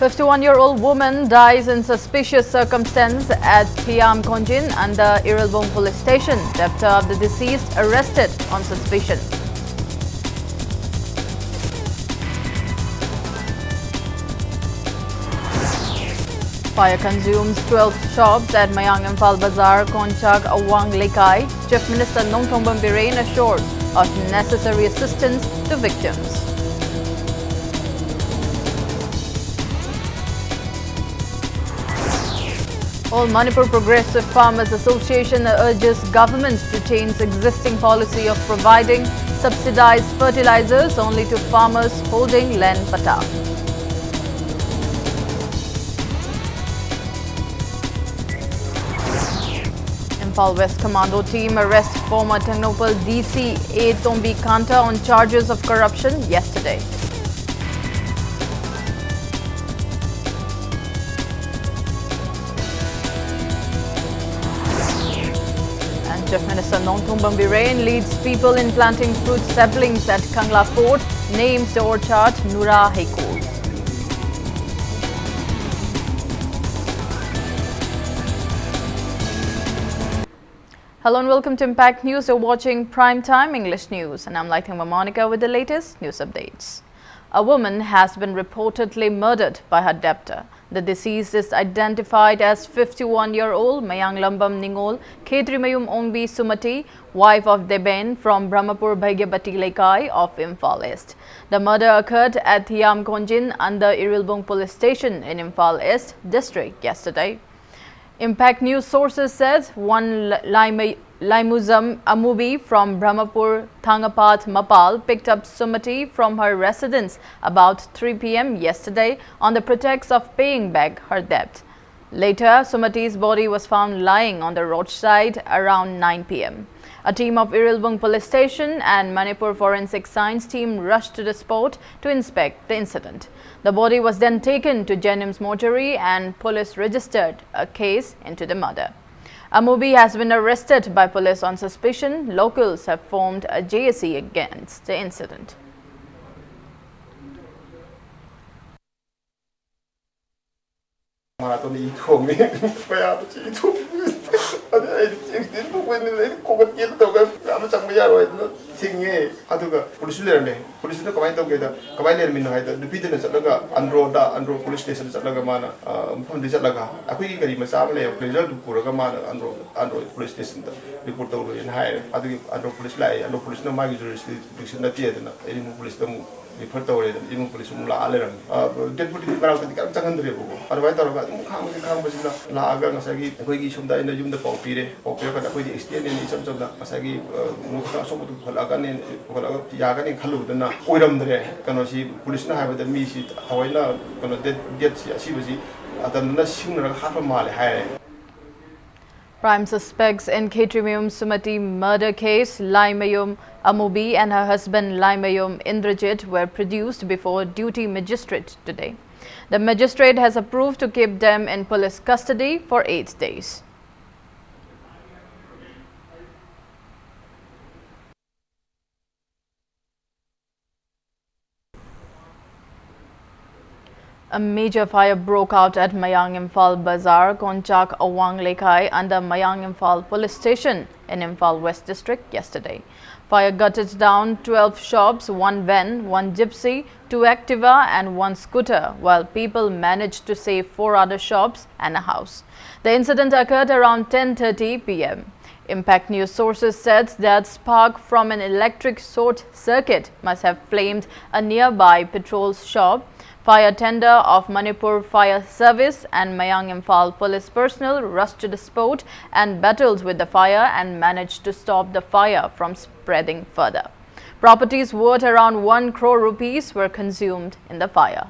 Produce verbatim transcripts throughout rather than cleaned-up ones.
Fifty-one-year-old woman dies in suspicious circumstance at Thiam Khonjin under Irilbung Police Station. Debtor of the deceased arrested on suspicion. Fire consumes twelve shops at Mayang Imphal Bazar, Konchak Awang Lekai. Chief Minister Nongthombam Biren assures of necessary assistance to victims. All Manipur Progressive Farmers Association urges government to change existing policy of providing subsidized fertilizers only to farmers holding land patta. Imphal West Commando team arrest former Tengnoupal D C A Tombi Kanta on charges of corruption yesterday. And Chief Minister Nongthombam Biren leads people in planting fruit saplings at Kangla Fort, names the orchard Nura Heikul. Hello and welcome to Impact News. You're watching Prime Time English News, and I'm Laithangma Monica with the latest news updates. A woman has been reportedly murdered by her debtor. The deceased is identified as fifty-one-year-old Mayanglambam Ningol, Khetrimayum Ongbi Sumati, wife of Deben from Brahmapur Bhagyabati Lekai of Imphal East. The murder occurred at Thiam Khonjin under Irilbung Police Station in Imphal East District yesterday. Impact News sources said one L-, Laimai-, Laimuzam Amubi from Brahmapur Thangapat Mapal picked up Sumati from her residence about three p m yesterday on the pretext of paying back her debt. Later, Sumati's body was found lying on the roadside around nine p m. A team of Irilbung Police Station and Manipur Forensic Science team rushed to the spot to inspect the incident. The body was then taken to JNIMS mortuary and police registered a case into the murder. Amubi has been arrested by police on suspicion. Locals have formed a J A C against the incident. ꯃꯥꯔꯥꯊꯣꯟꯗ E ꯊꯣꯡꯉꯦ꯫ ꯃꯌꯥꯝꯗ ꯆꯦ E ꯊꯣꯡꯉꯦ꯫ ꯑꯗꯨ ꯑꯩꯗꯤ accident ꯊꯣꯛꯄꯅꯤꯅ ꯑꯩꯗꯤ ꯈꯣꯡꯒꯠꯀꯦꯅ ꯇꯧꯔꯒ ꯌꯥꯝꯅ ꯆꯪꯕ ꯌꯥꯔꯣꯏ ꯑꯗꯨꯅ ꯊꯤꯡꯉꯦ꯫ ꯑꯗꯨꯒ ꯄꯨꯂꯤꯁꯁꯨ ꯂꯩꯔꯝꯃꯦ꯫ ꯄꯨꯂꯤꯁꯇꯨꯅ ꯀꯃꯥꯏꯅ ꯇꯧꯒꯦꯗ, ꯀꯃꯥꯏꯅ ꯂꯩꯔꯝꯃꯤꯅꯣ ꯍꯥꯏꯗ, ꯅꯨꯄꯤꯗꯨꯅ ꯆꯠꯂꯒ ꯑꯟꯗ꯭ꯔꯣꯗ, ꯑꯟꯗ꯭ꯔꯣ ꯄꯨꯂꯤꯁ ꯁ꯭ꯇꯦꯁꯟꯗ ꯆꯠꯂꯒ ꯃꯥꯅ, ꯑ, ꯃꯐꯝꯗꯨꯗ ꯆꯠꯂꯒ ꯑꯩꯈꯣꯏꯒꯤ ꯒꯥꯔꯤ ꯃꯆꯥ ꯑꯃ ꯂꯩꯌꯦꯕ, ꯄ꯭ꯂꯦꯖꯔꯗꯨ ꯄꯨꯔꯒ ꯃꯥꯅ ꯑꯟꯗ꯭ꯔꯣ, ꯑꯟꯗ꯭ꯔꯣ ꯄꯨꯂꯤꯁ ꯁ꯭ꯇꯦꯁꯟꯗ ꯔꯤꯄꯣꯔꯠ ꯇꯧꯔꯨꯏꯅ ꯍꯥꯏꯔꯦ꯫ ꯑꯗꯨꯒꯤ ꯑꯟꯗ꯭ꯔꯣ ꯄꯨꯂꯤꯁ ꯂꯥꯛꯑꯦ꯫ ꯑꯟꯗ꯭ꯔꯣ ꯄꯨꯂꯤꯁꯅ ꯃꯥꯒꯤ ꯖꯨꯔꯤꯁꯗꯤꯛꯁꯟ ꯅꯠꯇꯦ ꯑꯗꯨꯅ ꯏꯔꯤꯡꯕ ꯄꯨꯂꯤꯁꯇ ꯑꯃꯨꯛ ꯔꯤꯐꯔ ꯇꯧꯔꯦꯗꯅ, ꯏꯔꯤꯡꯕ ꯄꯨꯂꯤꯁ ꯑꯃꯨꯛ ꯂꯥꯛꯑ ꯂꯩꯔꯝꯃꯦ꯫ ꯑ, ꯗꯦꯠ ꯕꯣꯗꯤꯗꯤ ꯃꯔꯛꯇꯗꯤ ꯀꯔꯤꯝ ꯆꯪꯍꯟꯗ꯭ꯔꯦꯕꯀꯣ꯫ ꯑꯗꯨꯃꯥꯏꯅ ꯇꯧꯔꯒ ꯑꯗꯨꯝ ꯈꯥꯡꯕꯁꯤ, ꯈꯥꯡꯕꯁꯤꯅ ꯂꯥꯛꯑꯒ ꯉꯁꯥꯏꯒꯤ ꯑꯩꯈꯣꯏꯒꯤ ꯁꯣꯝꯗ ꯑꯩꯅ ꯌꯨꯝꯗ ꯄꯥꯎ ꯄꯤꯔꯦ꯫ ꯄꯥꯎ ꯄꯤꯔꯀꯥꯟꯗ ꯑꯩꯈꯣꯏꯗꯤ ꯑꯦꯛꯁꯤꯗꯦꯟꯅꯦꯅ ꯏꯆꯝ ꯆꯝꯅ ꯉꯁꯥꯏꯒꯤ, ꯑ, ꯃꯣꯏ ꯈꯛꯇ ꯑꯁꯣꯛꯄꯗꯨ ꯄꯨꯈꯠꯂꯛꯑꯒꯅꯦ, ꯄꯨꯈꯠꯂꯛꯑꯒ ꯌꯥꯒꯅꯤ ꯈꯜꯂꯨꯕꯗꯅ ꯑꯣꯏꯔꯝꯗ꯭ꯔꯦ꯫ ꯀꯩꯅꯣꯁꯤ ꯄꯨꯂꯤꯁꯅ ꯍꯥꯏꯕꯗ ꯃꯤꯁꯤ ꯊꯑꯣꯏꯅ ꯀꯩꯅꯣ ꯗꯦꯠ, ꯗꯦꯠꯁꯤ ꯑꯁꯤꯕꯁꯤ ꯑꯇꯝꯅꯅ ꯁꯤꯡꯅꯔꯒ ꯍꯥꯠꯄ ꯃꯥꯜꯂꯦ ꯍꯥꯏꯔꯦ꯫ Prime suspects in Khetremyum Sumati murder case, Laimayum Amubi and her husband Laimayum Indrajit, were produced before duty magistrate today. The magistrate has approved to keep them in police custody for eight days. A major fire broke out at Mayang Imphal Bazar, Konchak Awang Lekai, under Mayang Imphal Police Station in Imphal West District yesterday. Fire gutted down twelve shops, one van, one gypsy, two Activa, and one scooter, while people managed to save four other shops and a house. The incident occurred around ten thirty p m. Impact News sources said that spark from an electric short circuit must have flamed a nearby petrol shop. Fire tender of Manipur Fire Service and Mayang Imphal police personnel rushed to the spot and battled with the fire and managed to stop the fire from spreading further. Properties worth around one crore rupees were consumed in the fire.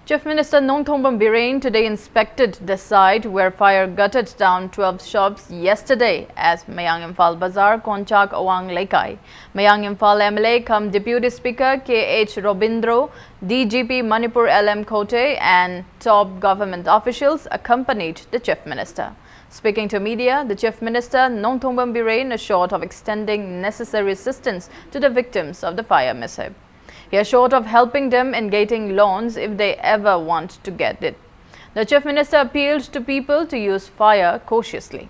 Chief Minister Nongthombam Biren today inspected the site where fire gutted down twelve shops yesterday at Mayang Imphal Bazar, Konchak Awang Lekai. Mayang Imphal M L A cum Deputy Speaker K H Robindro, D G P Manipur L M Khote, and top government officials accompanied the Chief Minister. Speaking to media, the Chief Minister Nongthombam Biren assured of extending necessary assistance to the victims of the fire mishap. He assured of helping them in getting loans if they ever want to get it. The Chief Minister appealed to people to use fire cautiously.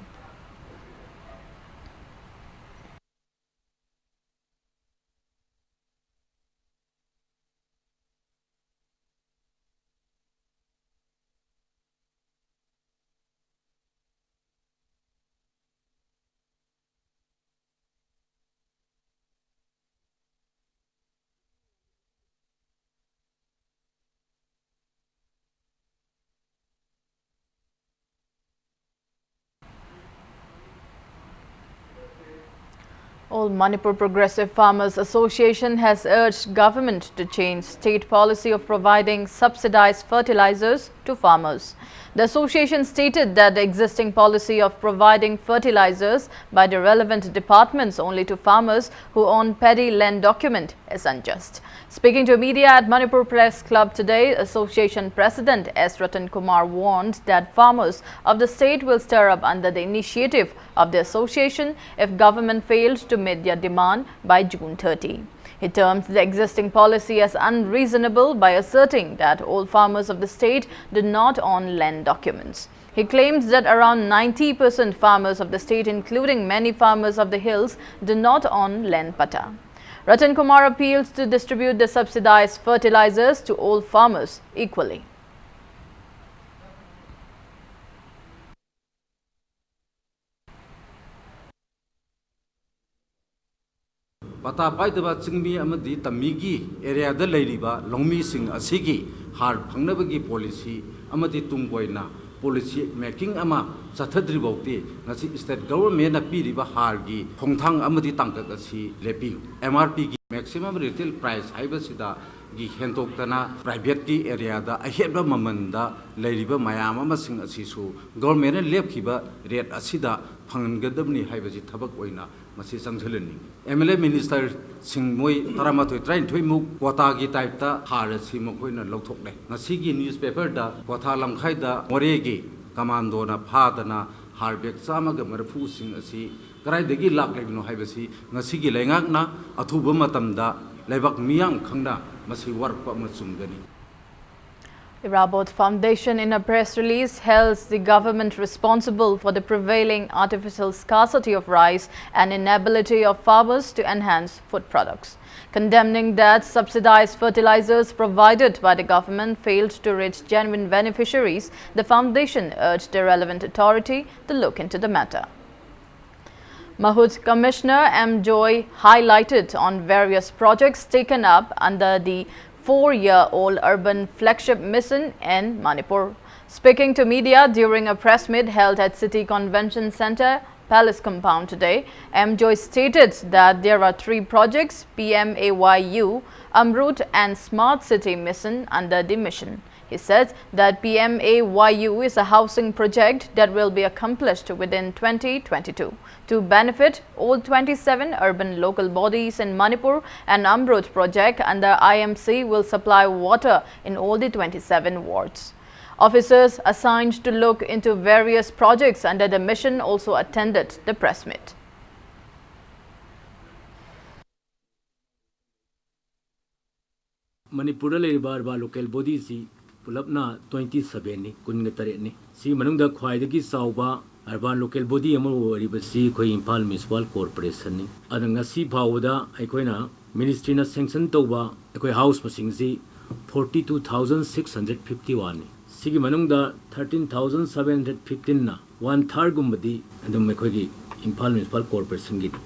All Manipur Progressive Farmers Association has urged government to change state policy of providing subsidized fertilizers to farmers. The association stated that the existing policy of providing fertilizers by the relevant departments only to farmers who own paddy land document is unjust. Speaking to media at Manipur Press Club today, association president S Ratan Kumar warned that farmers of the state will stir up under the initiative of the association if government fails to meet their demand by June thirty. He termed the existing policy as unreasonable by asserting that all farmers of the state do not own land documents. He claims that around ninety percent farmers of the state, including many farmers of the hills, do not own land patta. Ratan Kumar appeals to distribute the subsidized fertilizers to all farmers equally. ꯄꯇꯥ ꯄꯥꯏꯗꯕ ꯆꯤꯡꯃꯤ ꯑꯃꯗꯤ ꯇꯝꯃꯤꯒꯤ ꯑꯦꯔꯤꯌꯥꯗ ꯂꯩꯔꯤꯕ ꯂꯧꯃꯤꯁꯤꯡ ꯑꯁꯤꯒꯤ ꯍꯥꯔ ꯐꯪꯅꯕꯒꯤ policy ꯑꯃꯗꯤ ꯇꯨꯡ ꯀꯣꯏꯅ ꯄꯣꯂꯤꯁꯤ ꯃꯦꯀꯤꯡ ꯑꯃ ꯆꯠꯊꯗ꯭ꯔꯤ ꯐꯥꯎꯗꯤ ꯉꯁꯤ ꯁ꯭ꯇꯦꯠ ꯒꯚꯔꯟꯃꯦꯟꯅ ꯄꯤꯔꯤꯕ ꯍꯥꯔꯒꯤ ꯈꯣꯡꯊꯥꯡ ꯑꯃꯗꯤ ꯇꯥꯡꯀꯛ ꯑꯁꯤ ꯂꯦꯞꯄꯤꯌꯨ꯫ ꯑꯦꯝ ꯑꯥꯔ ꯄꯤꯒꯤ ꯃꯦꯛꯁꯤꯃꯝ ꯔꯤꯇꯦꯜ ꯄ꯭ꯔꯥꯏꯁ ꯍꯥꯏꯕꯁꯤꯗꯒꯤ ꯍꯦꯟꯗꯣꯛꯇꯅ ꯄ꯭ꯔꯥꯏꯚꯦꯠꯀꯤ ꯑꯦꯔꯤꯌꯥꯗ ꯑꯍꯦꯟꯕ ꯃꯃꯜꯗ ꯂꯩꯔꯤꯕ ꯃꯌꯥꯝ ꯑꯃꯁꯤꯡ ꯑꯁꯤꯁꯨ ꯒꯚꯔꯟꯃꯦꯟꯅ ꯂꯦꯞꯈꯤꯕ ꯔꯦꯠ ꯑꯁꯤꯗ ꯐꯪꯍꯟꯒꯗꯕꯅꯤ ꯍꯥꯏꯕꯁꯤ ꯊꯕꯛ ꯑꯣꯏꯅ ꯃꯁꯤ ꯆꯪꯁꯤꯜꯍꯟꯅꯤꯡꯉꯤ꯫ ꯑꯦꯝ ꯑꯦꯜ ꯑꯦ ꯃꯤꯅꯤꯁꯇꯔꯁꯤꯡ ꯃꯣꯏ ꯇꯔꯥꯃꯥꯊꯣꯏ ꯇꯔꯥꯅꯤꯊꯣꯏꯃꯨꯛ ꯀ꯭ꯋꯥꯇꯥꯒꯤ ꯇꯥꯏꯞꯇ ꯍꯥꯔ ꯑꯁꯤ ꯃꯈꯣꯏꯅ ꯂꯧꯊꯣꯛꯂꯦ꯫ ꯉꯁꯤꯒꯤ ꯅ꯭ꯌꯨꯁꯄꯦꯄꯔꯗ ꯀ꯭ꯋꯥꯊꯥ ꯂꯝꯈꯥꯏꯗ ꯃꯣꯔꯦꯒꯤ ꯀꯃꯥꯟꯗꯣꯅ ꯐꯥꯗꯅ ꯍꯥꯔ ꯕꯦꯒ ꯆꯥꯝꯃꯒ ꯃꯔꯤꯐꯨꯁꯤꯡ ꯑꯁꯤ ꯀꯗꯥꯏꯗꯒꯤ ꯂꯥꯛꯂꯤꯕꯅꯣ ꯍꯥꯏꯕꯁꯤ ꯉꯁꯤꯒꯤ ꯂꯩꯉꯥꯛꯅ ꯑꯊꯨꯕ ꯃꯇꯝꯗ ꯂꯩꯕꯥꯛ ꯃꯤꯌꯥꯝ ꯈꯪꯅ ꯃꯁꯤ ꯋꯥꯔꯛꯄ ꯑꯃ ꯆꯨꯝꯒꯅꯤ꯫ Irabot Foundation, in a press release, held the government responsible for the prevailing artificial scarcity of rice and inability of farmers to enhance food products. Condemning that subsidized fertilizers provided by the government failed to reach genuine beneficiaries, the foundation urged the relevant authority to look into the matter. Mahut Commissioner M Joy highlighted on various projects taken up under the four-year-old urban flagship mission in Manipur. Speaking to media during a press meet held at City Convention Centre, Palace Compound today, M Joy stated that there are three projects, P M A Y U, Amrut and Smart City Mission under the mission. He said that P M A Y U is a housing project that will be accomplished within twenty twenty-two. To benefit all twenty-seven urban local bodies in Manipur, an Amrut project under I M C will supply water in all the twenty-seven wards. Officers assigned to look into various projects under the mission also attended the press meet. ꯃꯅꯤꯄꯨꯔꯗ ꯂꯩꯔꯤꯕ urban local ꯕꯣꯗꯤꯁꯤ ꯄꯨꯂꯞꯅ twenty ꯁꯕꯦꯟꯅꯤ, ꯀꯨꯟꯒ ꯇꯔꯦꯠꯅꯤ꯫ ꯁꯤꯒꯤ ꯃꯅꯨꯡꯗ ꯈ꯭ꯋꯥꯏꯗꯒꯤ ꯆꯥꯎꯕ ꯑꯔꯕꯥꯟ ꯂꯣꯀꯦꯜ ꯕꯣꯗꯤ ꯑꯃ ꯑꯣꯏꯔꯤꯕꯁꯤ ꯑꯩꯈꯣꯏ ꯏꯝꯐꯥꯜ ꯃ꯭ꯌꯨꯅꯤꯁꯤꯄꯥꯜ ꯀꯣꯔꯄꯣꯔꯦꯁꯟꯅꯤ꯫ ꯑꯗ ꯉꯁꯤ ꯐꯥꯎꯕꯗ ꯑꯩꯈꯣꯏꯅ ꯃꯤꯅꯤꯁꯇ꯭ꯔꯤꯅ ꯁꯦꯡꯁꯟ ꯇꯧꯕ ꯑꯩꯈꯣꯏ ꯍꯥꯎꯁ ꯃꯁꯤꯡꯁꯤ forty two thousand six hundred fifty ꯋꯥꯟꯅꯤ꯫ ꯁꯤꯒꯤ ꯃꯅꯨꯡꯗ ꯊꯥꯔꯇꯤꯟ ꯊꯥꯎꯖꯟ ꯁꯕꯦꯟ ꯍꯟꯗ꯭ꯔꯦꯠ ꯐꯤꯐꯇꯤꯟꯅ, ꯋꯥꯟ ꯊꯥꯔꯒꯨꯝꯕꯗꯤ ꯑꯗꯨꯝ ꯑꯩꯈꯣꯏꯒꯤ ꯏꯝꯐꯥꯜ ꯃ꯭ꯌꯨꯅꯤꯁꯤꯄꯥꯜ ꯀꯣꯔꯄꯣꯔꯦꯁꯟꯒꯤꯅꯤ꯫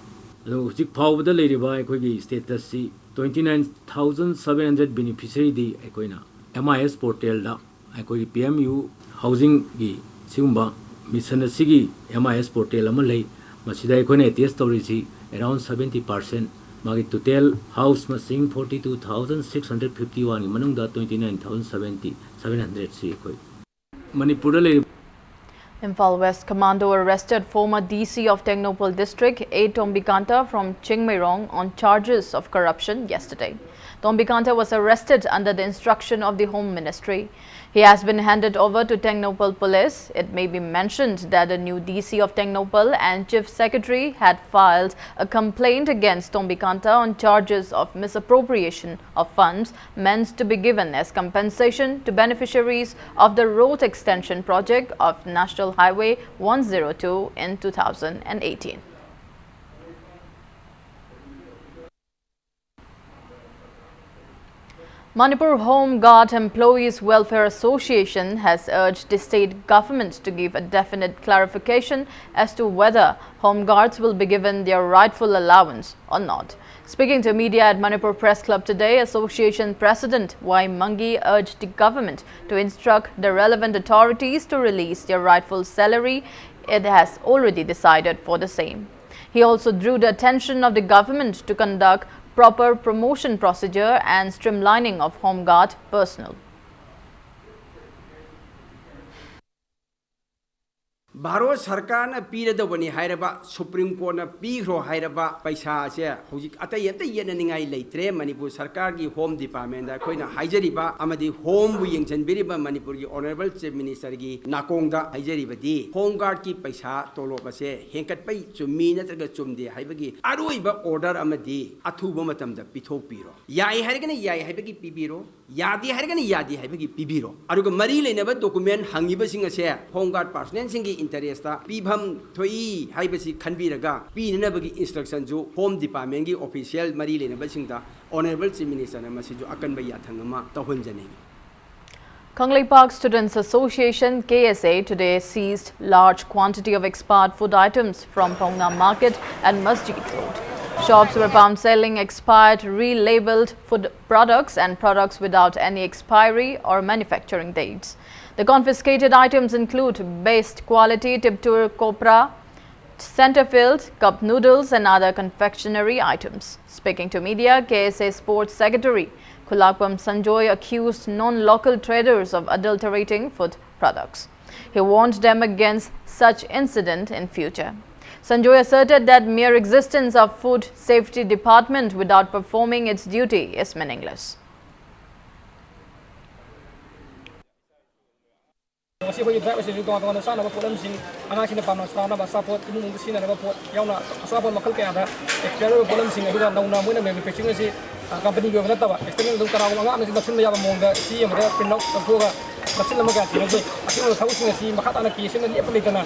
ꯑꯗꯣ ꯍꯧꯖꯤꯛ ꯐꯥꯎꯕꯗ ꯂꯩꯔꯤꯕ ꯑꯩꯈꯣꯏꯒꯤ ꯁ꯭ꯇꯦꯇꯁꯁꯤ twenty nine thousand seven hundred ꯕꯦꯅꯤꯐꯤꯁꯔꯤꯗꯤ ꯑꯩꯈꯣꯏꯅ ꯑꯦꯝ ꯑꯥꯏ ꯑꯦꯁ ꯄꯣꯔꯇꯦꯜꯗ ꯑꯩꯈꯣꯏꯒꯤ ꯄꯤ ꯑꯦꯝ ꯌꯨ ꯍꯥꯎꯖꯤꯡꯒꯤ ꯁꯤꯒꯨꯝꯕ ꯃꯤꯁꯟ ꯑꯁꯤꯒꯤ ꯑꯦꯝ ꯑꯥꯏ ꯑꯦꯁ ꯄꯣꯔꯇꯦꯜ ꯑꯃ ꯂꯩ꯫ ꯃꯁꯤꯗ ꯑꯩꯈꯣꯏꯅ ꯑꯦꯇꯦꯁ ꯇꯧꯔꯤꯁꯤ ꯑꯦꯔꯥꯎꯟ ꯁꯕꯦꯟꯇꯤ ꯄꯥꯔꯁꯦꯟ꯫ ꯃꯥꯒꯤ ꯇꯣꯇꯦꯜ ꯍꯥꯎꯁ ꯃꯁꯤꯡ forty two thousand six hundred fifty ꯋꯥꯟꯒꯤ ꯃꯅꯨꯡꯗ twenty nine thousand seventy, seven ꯍꯟꯗ꯭ꯔꯦꯠꯁꯤ ꯑꯩꯈꯣꯏ ꯃꯅꯤꯄꯨꯔꯗ ꯂꯩꯔꯤꯕ Imphal West commando arrested former D C of Tengnoupal district, A Tombikanta from Chingmeirong on charges of corruption yesterday. Tombikanta was arrested under the instruction of the Home Ministry. He has been handed over to Tengnoupal Police. It may be mentioned that the new D C of Tengnoupal and Chief Secretary had filed a complaint against Tombi Kanta on charges of misappropriation of funds meant to be given as compensation to beneficiaries of the road extension project of National Highway one zero two in two thousand eighteen. Manipur Home Guard Employees Welfare Association has urged the state government to give a definite clarification as to whether Home Guards will be given their rightful allowance or not. Speaking to media at Manipur Press Club today, Association President Y Mangi urged the government to instruct the relevant authorities to release their rightful salary it has already decided for the same. He also drew the attention of the government to conduct proper promotion procedure and streamlining of Home Guard personnel. Bharat ꯁꯔꯀꯥꯔꯅ ꯄꯤꯔꯗꯕꯅꯤ ꯍꯥꯏꯔꯕ, supreme ꯀꯣꯔꯠꯅ ꯄꯤꯈ꯭ꯔꯣ ꯍꯥꯏꯔꯕ ꯄꯩꯁꯥ ꯑꯁꯦ ꯍꯧꯖꯤꯛ ꯑꯇꯩ ꯑꯇꯩ ꯌꯦꯠꯅꯅꯤꯡꯉꯥꯏ ꯂꯩꯇ꯭ꯔꯦ꯫ ꯃꯅꯤꯄꯨꯔ ꯁꯔꯀꯥꯔꯒꯤ ꯍꯣꯝ ꯗꯤꯄꯥꯔꯠꯃꯦꯟꯗ ꯑꯩꯈꯣꯏꯅ ꯍꯥꯏꯖꯔꯤꯕ ꯑꯃꯗꯤ ꯍꯣꯝꯕꯨ ꯌꯦꯡꯁꯤꯟꯕꯤꯔꯤꯕ ꯃꯅꯤꯄꯨꯔꯒꯤ ꯑꯣꯅꯔꯦꯕꯜ ꯆꯤꯐ ꯃꯤꯅꯤꯁꯇꯔꯒꯤ ꯅꯥꯀꯣꯡꯗ ꯍꯥꯏꯖꯔꯤꯕꯗꯤ, ꯍꯣꯝ ꯒꯥꯔꯗꯀꯤ ꯄꯩꯁꯥ ꯇꯣꯂꯣꯞ ꯑꯁꯦ ꯍꯦꯟꯒꯠꯄꯩ ꯆꯨꯝꯃꯤ ꯅꯠꯇ꯭ꯔꯒ ꯆꯨꯝꯗꯦ ꯍꯥꯏꯕꯒꯤ ꯑꯔꯣꯏꯕ ꯑꯣꯔꯗꯔ ꯑꯃꯗꯤ ꯑꯊꯨꯕ ꯃꯇꯝꯗ ꯄꯤꯊꯣꯛꯄꯤꯔꯣ꯫ ꯌꯥꯏ ꯍꯥꯏꯔꯒꯅ ꯌꯥꯏ ꯍꯥꯏꯕꯒꯤ ꯄꯤꯕꯤꯔꯣ, ꯌꯥꯗꯦ ꯍꯥꯏꯔꯒꯅ ꯌꯥꯗꯦ ꯍꯥꯏꯕꯒꯤ ꯄꯤꯕꯤꯔꯣ꯫ ꯑꯗꯨꯒ ꯃꯔꯤ ꯂꯩꯅꯕ ꯗꯣꯀꯨꯃꯦꯟ ꯍꯪꯉꯤꯕꯁꯤꯡ ꯑꯁꯦ ꯍꯣꯝ ꯒꯥꯔꯗ ꯄꯥꯔꯁꯅꯦꯜꯁꯤꯡꯒꯤ ꯏꯟꯇꯔꯦꯁꯇ ꯄꯤꯐꯝ ꯊꯣꯛꯏ ꯍꯥꯏꯕꯁꯤ ꯈꯟꯕꯤꯔꯒ ꯄꯤꯅꯅꯕꯒꯤ ꯏꯟꯁꯇ꯭ꯔꯛꯁꯟꯁꯨ ꯍꯣꯝ ꯗꯤꯄꯥꯔꯠꯃꯦꯟꯒꯤ ꯑꯣꯐꯤꯁꯤꯌꯦꯜ ꯃꯔꯤ ꯂꯩꯅꯕꯁꯤꯡꯗ ꯑꯣꯅꯔꯦꯕꯜ ꯆꯤꯐ ꯃꯤꯅꯤꯁꯇꯔꯅ ꯃꯁꯤꯁꯨ ꯑꯀꯟꯕ ꯌꯥꯊꯪ ꯑꯃ ꯇꯧꯍꯟꯖꯅꯤꯡꯏ꯫ Kangleipak Students Association, K S A, today seized large quantity of expired food items from Pongna Market and Masjid Road. Shops were found selling expired, relabeled food products and products without any expiry or manufacturing dates. The confiscated items include best quality Tiptur copra, Centerfield, cup noodles and other confectionery items. Speaking to media, K S A Sports Secretary Khulakpam Sanjoy accused non-local traders of adulterating food products. He warned them against such incident in future. Sanjoy asserted that mere existence of Food Safety Department without performing its duty is meaningless. ꯉꯁꯤ ꯑꯩꯈꯣꯏꯒꯤ driver ꯑꯁꯤꯁꯨ ꯇꯣꯉꯥꯟ ꯇꯣꯉꯥꯟꯕ ꯆꯥꯅꯕ ꯄꯣꯠꯂꯝꯁꯤꯡ, ꯑꯉꯥꯡꯁꯤꯡꯅ ꯄꯥꯝꯅ ꯆꯥꯅꯕ ꯑꯆꯥꯄꯣꯠ, ꯏꯃꯨꯡ ꯃꯅꯨꯡꯗ ꯁꯤꯖꯤꯟꯅꯅꯕ ꯄꯣꯠ ꯌꯥꯎꯅ ꯑꯆꯥꯄꯣꯠ ꯃꯈꯜ ꯀꯌꯥꯗ ꯑꯦꯛꯁꯄꯥꯌꯔ ꯑꯣꯏꯕ ꯄꯣꯠꯂꯝꯁꯤꯡ, ꯑꯗꯨꯒ ꯅꯧꯅ ꯃꯣꯏꯅ ꯃꯦꯅꯨꯐꯦꯛꯆꯔꯤꯡ ꯑꯁꯤ, ꯑ, ꯀꯝꯄꯅꯤꯒꯤ ꯑꯣꯏꯕ ꯅꯠꯇꯕ, ꯑꯦꯛꯁꯇꯔꯅꯦꯜ ꯑꯗꯨꯝ ꯀꯅꯥꯒꯨꯝꯕ ꯑꯉꯥꯡ ꯑꯃꯁꯨ ꯅꯞꯁꯤꯟꯕ ꯌꯥꯕ ꯃꯑꯣꯡꯗ ꯁꯤ ꯑꯃꯗ ꯄ꯭ꯔꯤꯟꯠ ꯑꯥꯎꯠ ꯂꯧꯊꯣꯛꯑꯒ ꯅꯞꯁꯤꯜꯂꯝꯕ ꯀꯌꯥ ꯊꯦꯡꯅꯖꯩ꯫ ꯑꯁꯤꯒꯨꯝꯕ ꯊꯕꯛꯁꯤꯡ ꯑꯁꯤ ꯃꯈꯥ ꯇꯥꯅ ꯀꯦ ꯑꯦꯁ ꯑꯦꯟꯅ ꯂꯦꯞꯄ ꯂꯩꯇꯅ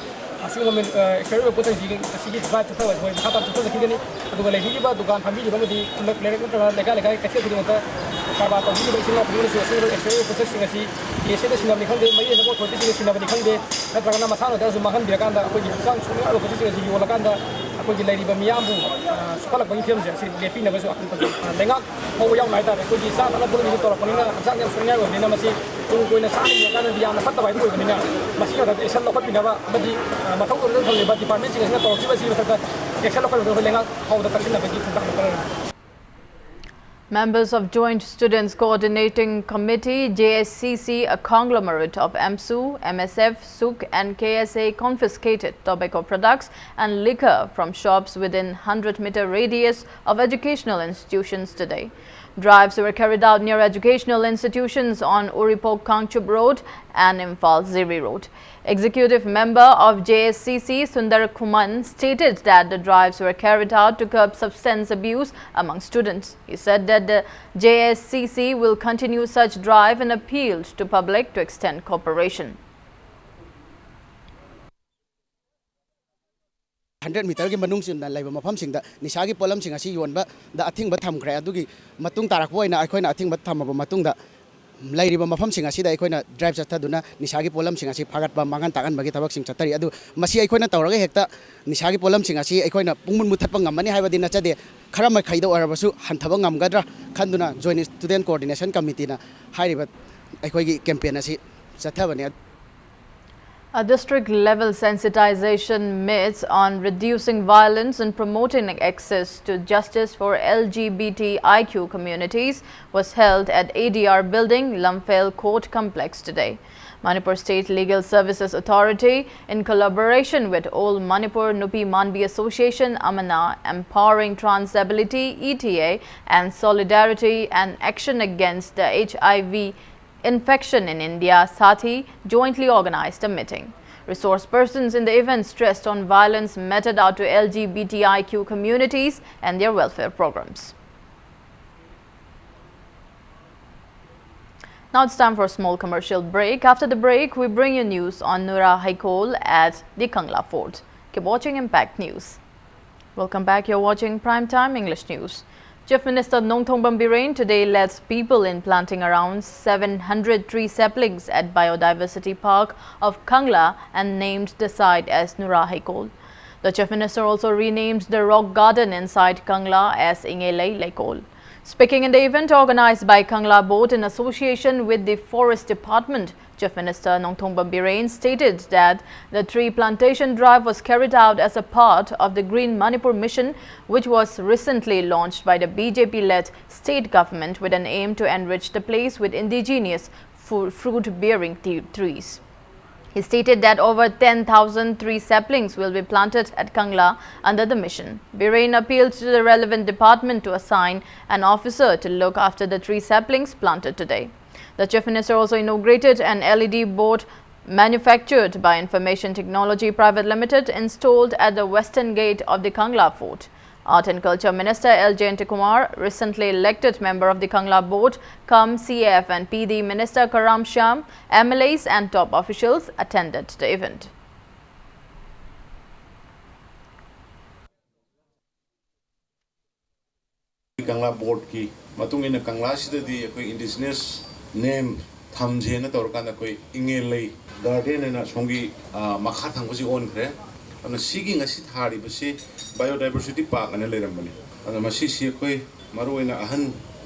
ꯑꯁꯤꯒꯨꯝꯕ, ꯑ, ꯑꯦꯛꯁꯄꯥꯌꯔ ꯑꯣꯏꯕ ꯄꯣꯠꯁꯤꯡꯁꯤꯒꯤ ꯑꯁꯤꯒꯤ ꯗ꯭ꯔꯥꯏꯕ ꯆꯠꯊꯕ ꯑꯩꯈꯣꯏ ꯃꯈꯥ ꯇꯥꯅ ꯆꯠꯊꯖꯈꯤꯒꯅꯤ꯫ ꯑꯗꯨꯒ ꯂꯩꯕꯤꯔꯤꯕ ꯗꯨꯀꯥꯟ ꯐꯝꯕꯤꯔꯤꯕ ꯑꯃꯗꯤ ꯈꯨꯜꯂꯛ ꯂꯩꯔꯛ ꯅꯠꯇ꯭ꯔꯒ ꯂꯩꯀꯥꯏ ꯂꯩꯀꯥꯏ ꯀꯩꯊꯦꯜ ꯈꯨꯗꯤꯡꯃꯛꯇ ꯀꯔꯕꯥꯔ ꯇꯧꯕꯤꯔꯤꯕ ꯏꯆꯤꯜ ꯏꯅꯥꯎ ꯈꯨꯗꯤꯡꯃꯛꯅꯁꯨ ꯑꯁꯤꯒꯨꯝꯕ ꯑꯦꯛꯁꯄꯥꯌꯔ ꯑꯣꯏꯕ ꯄꯣꯠꯁꯛꯁꯤꯡ ꯑꯁꯤ ꯀꯦ ꯑꯦꯁ ꯑꯦꯗ ꯁꯤꯟꯅꯕꯅꯤ ꯈꯪꯗꯦ, ꯃꯔꯤ ꯂꯩꯅꯕ ꯑꯣꯊꯣꯔꯤꯇꯤꯁꯤꯡꯅ ꯁꯤꯟꯅꯕꯅꯤ ꯈꯪꯗꯦ, ꯅꯠꯇ꯭ꯔꯒꯅ ꯃꯁꯥꯅ ꯑꯣꯏꯔꯁꯨ ꯃꯥꯡꯍꯟꯕꯤꯔꯀꯥꯟꯗ ꯑꯩꯈꯣꯏꯒꯤ ꯍꯛꯆꯥꯡ ꯁꯣꯛꯅꯤꯡꯉꯥꯏ ꯑꯣꯏꯕ ꯄꯣꯠꯁꯛꯁꯤꯡ ꯑꯁꯤ ꯌꯣꯜꯂꯀꯥꯟꯗ ꯑꯩꯈꯣꯏꯒꯤ ꯂꯩꯔꯤꯕ ꯃꯤꯌꯥꯝꯕꯨ, ꯑ, ꯁꯣꯛꯍꯜꯂꯛꯄꯒꯤ ꯐꯤꯕꯝꯁꯦ ꯑꯁꯤ ꯂꯦꯞꯄꯤꯅꯕꯁꯨ ꯑꯀꯨꯞꯄ, ꯑ, ꯂꯩꯉꯥꯛ ꯐꯥꯎꯕ ꯌꯥꯎꯅ ꯍꯥꯏꯇꯥꯔꯦ, ꯑꯩꯈꯣꯏꯒꯤ ꯆꯥꯅ ꯊꯛꯅꯕ ꯄꯣꯠꯂꯝꯁꯤꯡ ꯇꯧꯔꯛꯄꯅꯤꯅ ꯍꯛꯆꯥꯡ ꯌꯥꯝ ꯁꯣꯛꯅꯤꯡꯉꯥꯏ ꯑꯣꯏꯕꯅꯤꯅ ꯃꯁꯤ ꯇꯨꯡ ꯀꯣꯏꯅ ꯆꯥꯅ ꯌꯦꯡꯉꯀꯥꯟꯗꯗꯤ ꯌꯥꯝꯅ ꯐꯠꯇꯕ ꯍꯥꯏꯕꯗꯨ ꯑꯣꯏꯕꯅꯤꯅ ꯃꯁꯤꯒꯤ ꯃꯊꯛꯇ ꯑꯦꯛꯁꯟ ꯂꯧꯈꯠꯄꯤꯅꯕ ꯑꯃꯗꯤ, ꯑ, ꯃꯊꯧ ꯇꯧꯔꯒ ꯊꯝꯂꯤꯕ ꯗꯤꯄꯥꯔꯠꯃꯦꯟꯁꯤꯡ ꯑꯁꯤꯅ ꯇꯧꯔꯛꯈꯤꯕ ꯑꯁꯤꯒꯤ ꯃꯊꯛꯇ ꯑꯦꯛꯁꯟ ꯂꯧꯈꯠꯄꯤꯅꯕ ꯂꯩꯉꯥꯛ ꯐꯥꯎꯕꯗ ꯀꯛꯁꯤꯟꯅꯕꯒꯤ ꯈꯣꯡꯊꯥꯡ ꯂꯧꯈꯠꯂꯒꯅꯤ꯫ Members of Joint Students Coordinating Committee, J S C C, a conglomerate of AMSU, M S F, SUK and K S A, confiscated tobacco products and liquor from shops within hundred meter radius of educational institutions today. Drives were carried out near educational institutions on Uripok Kangchup Road and Imphal Ziri Road. Executive member of J S C C, Sundar Khuman, stated that the drives were carried out to curb substance abuse among students. He said that the J S C C will continue such drive and appealed to public to extend cooperation. Hundred ꯃꯤꯇꯔꯒꯤ ꯃꯅꯨꯡ ꯆꯟꯅ ꯂꯩꯕ ꯃꯐꯝꯁꯤꯡꯗ ꯅꯤꯁꯥꯒꯤ ꯄꯣꯠꯂꯝꯁꯤꯡ ꯑꯁꯤ ꯌꯣꯟꯕꯗ ꯑꯊꯤꯡꯕ ꯊꯝꯈ꯭ꯔꯦ꯫ ꯑꯗꯨꯒꯤ ꯃꯇꯨꯡ ꯇꯥꯔꯛꯄ ꯑꯣꯏꯅ ꯑꯩꯈꯣꯏꯅ ꯑꯊꯤꯡꯕ ꯊꯝꯃꯕ ꯃꯇꯨꯡꯗ ꯂꯩꯔꯤꯕ ꯃꯐꯝꯁꯤꯡ ꯑꯁꯤꯗ ꯑꯩꯈꯣꯏꯅ ꯗ꯭ꯔꯥꯏꯕ ꯆꯠꯊꯗꯨꯅ ꯅꯤꯁꯥꯒꯤ ꯄꯣꯠꯂꯝꯁꯤꯡ ꯑꯁꯤ ꯐꯥꯒꯠꯄ, ꯃꯥꯡꯍꯟ ꯇꯥꯛꯍꯟꯕꯒꯤ ꯊꯕꯛꯁꯤꯡ ꯆꯠꯊꯔꯤ꯫ ꯑꯗꯨ ꯃꯁꯤ ꯑꯩꯈꯣꯏꯅ ꯇꯧꯔꯒ ꯍꯦꯛꯇ ꯅꯤꯁꯥꯒꯤ ꯄꯣꯠꯂꯝꯁꯤꯡ ꯑꯁꯤ ꯑꯩꯈꯣꯏꯅ ꯄꯨꯡꯃꯨꯠ ꯃꯨꯠꯊꯠꯄ ꯉꯝꯃꯅꯤ ꯍꯥꯏꯕꯗꯤ ꯅꯠꯆꯗꯦ꯫ ꯈꯔ ꯃꯈꯩꯗ ꯑꯣꯏꯔꯕꯁꯨ ꯍꯟꯊꯕ ꯉꯝꯒꯗ꯭ꯔꯥ ꯈꯟꯗꯨꯅ Joint Student Coordination Committeeꯅ ꯍꯥꯏꯔꯤꯕ ꯑꯩꯈꯣꯏꯒꯤ ꯀꯦꯝꯄꯦꯟ ꯑꯁꯤ ꯆꯠꯊꯕꯅꯤ꯫ A district-level sensitization meet on reducing violence and promoting access to justice for L G B T I Q communities was held at A D R Building, Lamphel Court Complex today. Manipur State Legal Services Authority, in collaboration with All Manipur Nupi Manbi Association, AMANA, Empowering Transability, E T A, and Solidarity and Action Against the H I V Infection in India, Saathi, jointly organized a meeting. Resource persons in the event stressed on violence meted out to L G B T I Q communities and their welfare programs. Now it's time for a small commercial break. After the break, we bring you news on Nura Haikol at the Kangla Fort. Keep watching Impact News. Welcome back. You're watching Prime Time English News. Chief Minister Nongthombam Biren today led people in planting around seven hundred tree saplings at Biodiversity Park of Kangla and named the site as Nura Haikol. The Chief Minister also renamed the rock garden inside Kangla as Ingelei Leikol. Speaking in the event organized by Kangla Board in association with the Forest Department, Chief Minister Nongthombam Biren stated that the tree plantation drive was carried out as a part of the Green Manipur Mission, which was recently launched by the B J P-led state government with an aim to enrich the place with indigenous fu- fruit-bearing t- trees. He stated that over ten thousand tree saplings will be planted at Kangla under the mission. Biren appealed to the relevant department to assign an officer to look after the tree saplings planted today. The Chief Minister also inaugurated an L E D board manufactured by Information Technology Private Limited, installed at the western gate of the Kangla Fort. Art and Culture Minister L Jayantakumar, recently elected member of the Kangla Board, cum C F and P D Minister Karam Shyam, M L As and top officials attended the event. ꯀꯪꯂꯥ ꯕꯣꯔꯗꯀꯤ ꯃꯇꯨꯡ ꯏꯟꯅ ꯀꯪꯂꯥꯁꯤꯗꯗꯤ ꯑꯩꯈꯣꯏ indigenous name ꯊꯝꯁꯦꯅ ꯇꯧꯔꯀꯥꯟꯗ ꯑꯩꯈꯣꯏ ꯏꯉꯦꯜ ꯂꯩ garden ꯍꯥꯏꯅ ꯁꯣꯝꯒꯤ, ꯑ, ꯃꯈꯥ ꯊꯪꯕꯁꯤ ꯑꯣꯟꯈ꯭ꯔꯦ꯫ ꯑꯗꯨꯅ ꯁꯤꯒꯤ ꯉꯁꯤ ꯊꯥꯔꯤꯕꯁꯤ ꯕꯥꯏꯑꯣꯗꯥꯏꯕꯔꯁꯤꯇꯤ ꯄꯥꯔꯛ ꯑꯅ ꯂꯩꯔꯝꯕꯅꯤ꯫ ꯑꯗꯨꯅ ꯃꯁꯤꯁꯤ ꯑꯩꯈꯣꯏ ꯃꯔꯨꯑꯣꯏꯅ ꯑꯍꯟ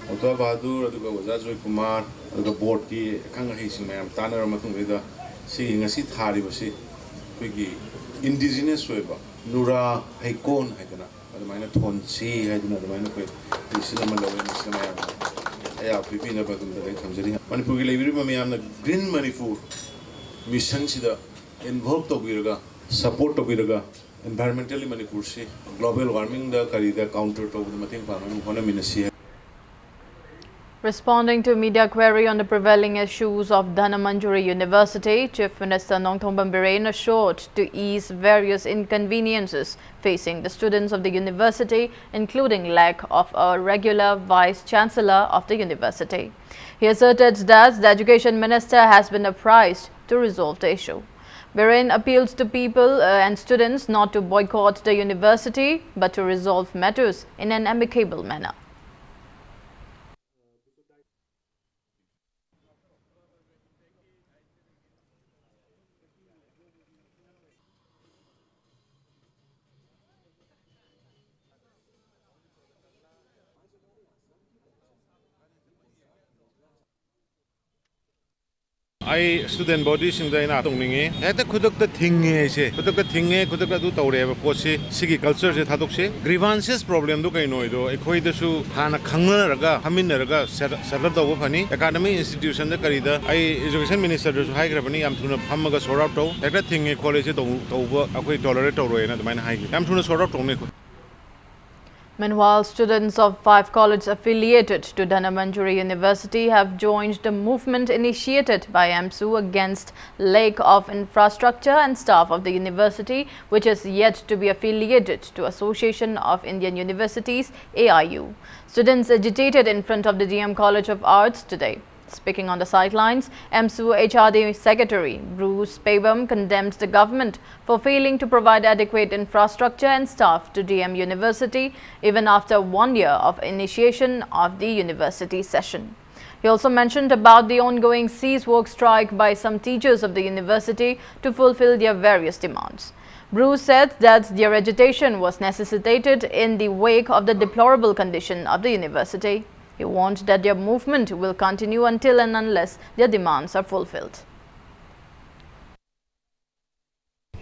ꯑꯣꯇꯣ ꯕꯍꯥꯗꯨꯔ, ꯑꯗꯨꯒ ꯑꯣꯖꯥ ꯖꯣꯏꯀꯨꯃꯥꯔ, ꯑꯗꯨꯒ ꯕꯣꯔꯗꯀꯤ ꯑꯈꯪ ꯑꯍꯩꯁꯤꯡ ꯃꯌꯥꯝ ꯇꯥꯟꯅꯔꯕ ꯃꯇꯨꯡꯁꯤꯗ ꯁꯤꯒꯤ ꯉꯁꯤ ꯊꯥꯔꯤꯕꯁꯤ ꯑꯩꯈꯣꯏꯒꯤ ꯏꯟꯗꯤꯖꯤꯅꯁ ꯑꯣꯏꯕ ꯅꯨꯔꯥ ꯍꯩꯀꯣꯟ ꯍꯥꯏꯗꯅ ꯑꯗꯨꯃꯥꯏꯅ ꯊꯣꯟꯁꯤ ꯍꯥꯏꯗꯅ ꯑꯗꯨꯃꯥꯏꯅ ꯑꯩꯈꯣꯏ decision ꯑꯃ ꯂꯧꯋꯦ꯫ ꯃꯁꯤꯗ ꯃꯌꯥꯝꯅ ꯑꯌꯥꯕ ꯄꯤꯕꯤꯅꯕ ꯑꯗꯨꯝ ꯑꯩ ꯊꯝꯖꯔꯤ꯫ ꯃꯅꯤꯄꯨꯔꯒꯤ ꯂꯩꯕꯤꯔꯤꯕ ꯃꯌꯥꯝꯅ Green Manipur mission ꯁꯤꯗ involve ꯇꯧꯕꯤꯔꯒ, support ꯇꯧꯕꯤꯔꯒ, environmentally ꯃꯅꯤꯄꯨꯔꯁꯤ global warming ꯗ ꯀꯔꯤꯗ counter ꯇꯧꯕꯗ ꯃꯇꯦꯡ ꯄꯥꯡꯅꯕ ꯍꯣꯠꯅꯃꯤꯟꯅꯁꯤ ꯍꯥꯏ꯫ Responding to media query on the prevailing issues of Dhanamanjuri University, Chief Minister Nongthombam Biren assured to ease various inconveniences facing the students of the university, including lack of a regular vice chancellor of the university. He asserted that the education minister has been apprised to resolve the issue. Biren appealed to people, uh, and students not to boycott the university, but to resolve matters in an amicable manner. ꯑꯩ student ꯕꯣꯗꯤꯁꯤꯡꯗ ꯑꯩꯅ ꯇꯧꯅꯤꯡꯉꯤ, ꯍꯦꯛꯇ ꯈꯨꯗꯛꯇ ꯊꯤꯡꯉꯦ ꯑꯩꯁꯦ, ꯈꯨꯗꯛꯇ ꯊꯤꯡꯉꯦ, ꯈꯨꯗꯛꯇ ꯑꯗꯨ ꯇꯧꯔꯦ ꯍꯥꯏꯕ ꯄꯣꯠꯁꯤ, ꯁꯤꯒꯤ ꯀꯜꯆꯔꯁꯦ ꯊꯥꯗꯣꯛꯁꯦ꯫ ꯒ꯭ꯔꯤꯚꯥꯟꯁꯦꯁ ꯄ꯭ꯔꯣꯕ꯭ꯂꯦꯝꯗꯨ ꯀꯩꯅꯣ ꯍꯥꯏꯗꯣ ꯑꯩꯈꯣꯏꯗꯁꯨ ꯍꯥꯟꯅ ꯈꯪꯅꯔꯒ, ꯐꯝꯃꯤꯟꯅꯔꯒ ꯁꯦꯇꯜ ꯇꯧꯕ ꯐꯅꯤ꯫ ꯑꯦꯀꯥꯗꯃꯤꯛ ꯏꯟꯁꯇꯤꯇ꯭ꯌꯨꯁꯟꯗ ꯀꯔꯤꯗ ꯑꯩ ꯏꯖꯨꯀꯦꯁꯟ ꯃꯤꯅꯤꯁꯇꯔꯗꯁꯨ ꯍꯥꯏꯈ꯭ꯔꯕꯅꯤ, ꯌꯥꯝ ꯊꯨꯅ ꯐꯝꯃꯒ ꯁꯣꯔꯠ ꯑꯥꯎꯠ ꯇꯧ, ꯍꯦꯛꯇ ꯊꯤꯡꯉꯦ ꯈꯣꯠꯂꯦ ꯁꯤ ꯇꯧ-, ꯇꯧꯕ ꯑꯩꯈꯣꯏ ꯇꯣꯂꯔꯦꯠ ꯇꯧꯔꯣꯏꯅ ꯑꯗꯨꯃꯥꯏꯅ ꯍꯥꯏꯈꯤ꯫ ꯌꯥꯝ ꯊꯨꯅ ꯁꯣꯔꯠ ꯑꯥꯎꯠ ꯇꯧꯅꯤ ꯑꯩꯈꯣꯏ꯫ Meanwhile, students of five colleges affiliated to Dhanamanjuri University have joined the movement initiated by AMSU against lack of infrastructure and staff of the university, which is yet to be affiliated to Association of Indian Universities, A I U. Students agitated in front of the D M College of Arts today. Speaking on the sidelines, AMSU H R D Secretary Bruce Pabam condemned the government for failing to provide adequate infrastructure and staff to D M University even after one year of initiation of the university session. He also mentioned about the ongoing cease work strike by some teachers of the university to fulfill their various demands. Bruce said that their agitation was necessitated in the wake of the deplorable condition of the university. He warned that their movement will continue until and unless their demands are fulfilled.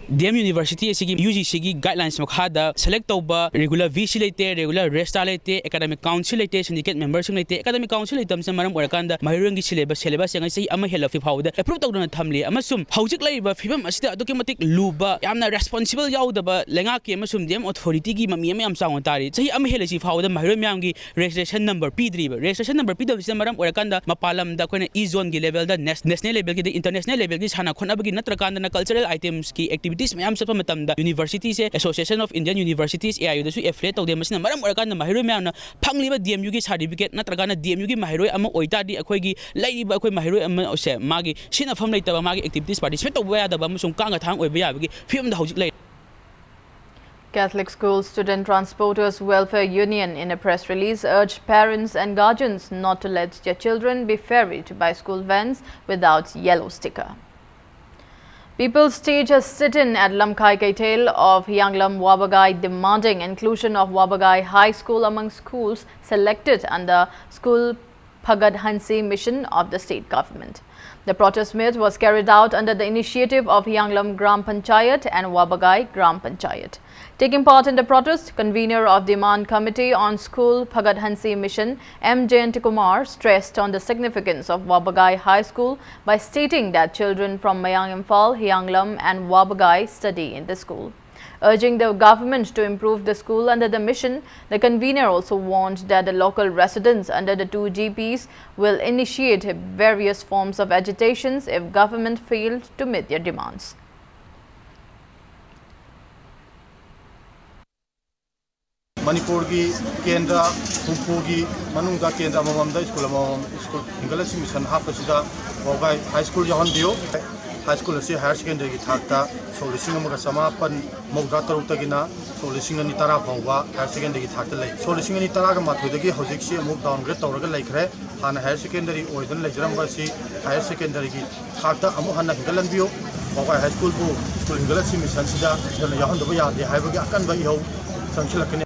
D M university ꯑꯁꯤꯒꯤ U G ꯁꯤꯒꯤ guidelines ꯃꯈꯥꯗ select ꯇꯧꯕ regular V C ꯂꯩꯇꯦ, regular ꯔꯦꯖꯤꯁꯇ꯭ꯔꯥꯔ ꯂꯩꯇꯦ, academic council ꯂꯩꯇꯦ, ꯁꯤꯟꯗꯤꯀꯦꯠ ꯃꯦꯝꯕꯔꯁꯤꯡ ꯂꯩꯇꯦ꯫ Academic council ꯂꯩꯇꯕꯁꯤꯅ ꯃꯔꯝ ꯑꯣꯏꯔꯀꯥꯟꯗ ꯃꯍꯩꯔꯣꯏꯒꯤ ꯁꯤꯂꯦꯕꯁ, ꯁꯤꯂꯦꯕꯁꯁꯤꯡ ꯑꯁꯤ ꯆꯍꯤ ꯑꯃ ꯍꯦꯜꯂꯛꯇ꯭ꯔꯤ ꯐꯥꯎꯕꯗ ꯑꯦꯄ꯭ꯔꯨꯞ ꯇꯧꯗꯅ ꯊꯝꯂꯤ꯫ ꯑꯃꯁꯨꯡ ꯍꯧꯖꯤꯛ ꯂꯩꯔꯤꯕ ꯐꯤꯕꯝ ꯑꯁꯤꯗ ꯑꯗꯨꯛꯀꯤ ꯃꯇꯤꯛ ꯂꯨꯕ, ꯌꯥꯝꯅ ꯔꯦꯁꯄꯣꯟꯁꯤꯕꯜ ꯌꯥꯎꯗꯕ ꯂꯩꯉꯥꯛꯀꯤ ꯑꯃꯁꯨꯡ ꯗꯤ ꯑꯦꯝ ꯑꯣꯊꯣꯔꯤꯇꯤꯒꯤ ꯃꯃꯤ ꯑꯃ ꯌꯥꯝ ꯆꯥꯎꯅ ꯇꯥꯔꯤ꯫ ꯆꯍꯤ ꯑꯃ ꯍꯦꯜꯂꯁꯤ ꯐꯥꯎꯕꯗ ꯃꯍꯩꯔꯣꯏ ꯃꯌꯥꯝꯒꯤ ꯔꯦꯖꯤꯁꯇ꯭ꯔꯦꯁꯟ ꯅꯝꯕꯔ ꯄꯤꯗ꯭ꯔꯤꯕ꯫ ꯔꯦꯖꯤꯁꯇ꯭ꯔꯦꯁꯟ ꯅꯝꯕꯔ ꯄꯤꯗꯕꯁꯤꯅ ꯃꯔꯝ ꯑꯣꯏꯔꯀꯥꯟꯗ ꯃꯄꯥꯟ ꯂꯝꯗ ꯑꯩꯈꯣꯏꯅ ꯏ ꯖꯣꯟꯒꯤ ꯂꯦꯚꯦꯜꯗ ꯅꯦꯁ-, ꯅꯦꯁꯅꯦꯜ ꯂꯦꯚꯦꯜꯒꯤꯗ ꯏꯟꯇꯔꯅꯦꯁꯅꯦꯜ ꯂꯦꯚꯦꯜꯒꯤ ꯁꯥꯟꯅ ꯈꯣꯠꯅꯕꯒꯤ ꯅꯠꯇ꯭ꯔꯀꯥꯟꯗꯅ ꯀꯜꯆꯔꯦꯜ ꯑꯥꯏꯇꯦꯝꯁꯀꯤ ꯑꯦꯛꯇꯤꯚꯤꯇꯤꯁ ꯃꯌꯥꯝ ꯆꯠꯄ ꯃꯇꯝꯗ ꯌꯨꯅꯤꯚꯔꯁꯤꯇꯤꯁꯦ, association of Indian universities, A I ꯌꯨꯗꯁꯨ ꯑꯦꯐꯤꯂꯤꯌꯦꯠ ꯇꯧꯗꯦ꯫ ꯃꯁꯤꯅ ꯃꯔꯝ ꯑꯣꯏꯔꯀꯥꯟꯗ ꯃꯍꯩꯔꯣꯏ ꯃꯌꯥꯝꯅ ꯐꯪꯂꯤꯕ ꯗꯤ ꯑꯦꯝ ꯌꯨꯒꯤ ꯁꯥꯔꯇꯤꯐꯤꯀꯦꯠ ꯅꯠꯇ꯭ꯔꯒꯅ ꯗꯤ ꯑꯦꯝ ꯌꯨꯒꯤ ꯃꯍꯩꯔꯣꯏ ꯑꯃ ꯑꯣꯏꯇꯥꯔꯗꯤ ꯑꯩꯈꯣꯏꯒꯤ ꯂꯩꯔꯤꯕ ꯑꯩꯈꯣꯏ ꯃꯍꯩꯔꯣꯏ ꯑꯃꯁꯦ ꯃꯥꯒꯤ ꯁꯤꯖꯤꯟꯅꯐꯝ ꯂꯩꯇꯕ, ꯃꯥꯒꯤ ꯑꯦꯛꯇꯤꯚꯤꯇꯤꯁ ꯄꯥꯔꯇꯤꯁꯤꯄꯦꯠ ꯇꯧꯕ ꯌꯥꯗꯕ ꯑꯃꯁꯨꯡ ꯀꯥꯡꯒ ꯊꯥꯡ ꯑꯣꯏꯕ ꯌꯥꯕꯒꯤ ꯐꯤꯕꯝꯗ ꯍꯧꯖꯤꯛ ꯂꯩꯔꯦ꯫ Catholic School Student Transporters Welfare Union, in a press release, urged parents and guardians not to let their children be ferried by school vans without yellow sticker. People staged a sit-in at Lamkhai Keithel of Hiyanglam Wabagai, demanding inclusion of Wabagai High School among schools selected under School Bhagat Hanse Mission of the state government. The protest meet was carried out under the initiative of Hiyanglam Gram Panchayat and Wabagai Gram Panchayat. Taking part in the protest, convener of Demand Committee on School Bhagat Hanse Mission, M Jayant Kumar, stressed on the significance of Wabagai High School by stating that children from Mayang Imphal, Hiyanglam and Wabagai study in the school. Urging the government to improve the school under the mission, the convener also warned that the local residents under the two G Ps will initiate various forms of agitations if government failed to meet their demands. ꯃꯅꯤꯄꯨꯔꯒꯤ ꯀꯦꯟꯗ꯭ꯔ ꯍꯨꯝꯐꯨꯒꯤ ꯃꯅꯨꯡꯗ ꯀꯦꯟꯗ꯭ꯔ ꯑꯃꯃꯝꯗ school ꯑꯃꯃꯝ, school ꯍꯤꯡꯒꯠꯂꯛꯁꯤ mission ꯍꯥꯞꯄꯁꯤꯗ ꯋꯥꯕꯒꯥꯏ high school ꯌꯥꯎꯍꯟꯕꯤꯌꯨ꯫ High school ꯑꯁꯤ higher ꯁꯦꯀꯦꯟꯗꯔꯤꯒꯤ ꯊꯥꯛꯇ ꯁꯣꯛ ꯂꯤꯁꯤꯡ ꯑꯃꯒ ꯆꯃꯥꯄꯟ ꯃꯧꯗ꯭ꯔꯥ ꯇꯔꯨꯛꯇꯒꯤꯅ ꯁꯣꯛ ꯂꯤꯁꯤꯡ ꯑꯅꯤ ꯇꯔꯥ ꯐꯥꯎꯕ ꯍꯥꯌꯔ ꯁꯦꯀꯦꯟꯗꯔꯤꯒꯤ ꯊꯥꯛꯇ ꯂꯩ꯫ ꯁꯣꯛ ꯂꯤꯁꯤꯡ ꯑꯅꯤ ꯇꯔꯥꯒ ꯃꯥꯊꯣꯏꯗꯒꯤ ꯍꯧꯖꯤꯛꯁꯤ ꯑꯃꯨꯛ ꯗꯥꯎꯟꯒ꯭ꯔꯦꯗ ꯇꯧꯔꯒ ꯂꯩꯈ꯭ꯔꯦ꯫ ꯍꯥꯟꯅ ꯍꯥꯌꯔ ꯁꯦꯀꯦꯟꯗꯔꯤ ꯑꯣꯏꯗꯨꯅ ꯂꯩꯖꯔꯝꯕ ꯑꯁꯤ ꯍꯥꯌꯔ ꯁꯦꯀꯦꯟꯗꯔꯤꯒꯤ ꯊꯥꯛꯇ ꯑꯃꯨꯛ ꯍꯟꯅ ꯍꯤꯡꯒꯠꯍꯟꯕꯤꯌꯨ꯫ ꯋꯥꯕꯒꯥꯏ ꯍꯥꯏ ꯁ꯭ꯀꯨꯜꯕꯨ ꯁ꯭ꯀꯨꯜ ꯍꯤꯡꯒꯠꯂꯛꯁꯤ ꯃꯤꯁꯟꯁꯤꯗ ꯏꯊꯟꯅ ꯌꯥꯎꯍꯟꯗꯕ ꯌꯥꯗꯦ ꯍꯥꯏꯕꯒꯤ ꯑꯀꯟꯕ ꯏꯍꯧ ꯆꯪꯁꯤꯜꯂꯛꯀꯅꯤ꯫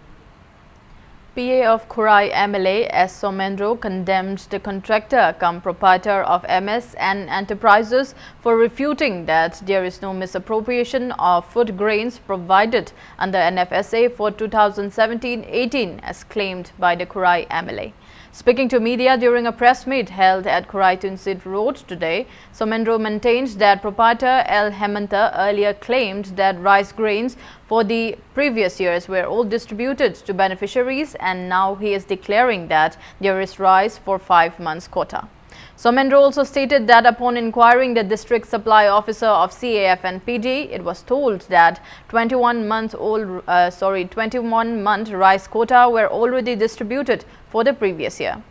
P A of Khurai M L A S Somendro condemned the contractor cum proprietor of M S N Enterprises for refuting that there is no misappropriation of food grains provided under N F S A for two thousand seventeen eighteen as claimed by the Khurai M L A. Speaking to media during a press meet held at Khurai Tunsit Road today, Somendro maintained that proprietor L Hemanta earlier claimed that rice grains for the previous years were all distributed to beneficiaries, and now he is declaring that there is rice for five months quota. Somendro also stated that upon inquiring the district supply officer of C A F and P D, it was told that twenty-one month old, uh, sorry, twenty-one month rice quota were already distributed for the previous year.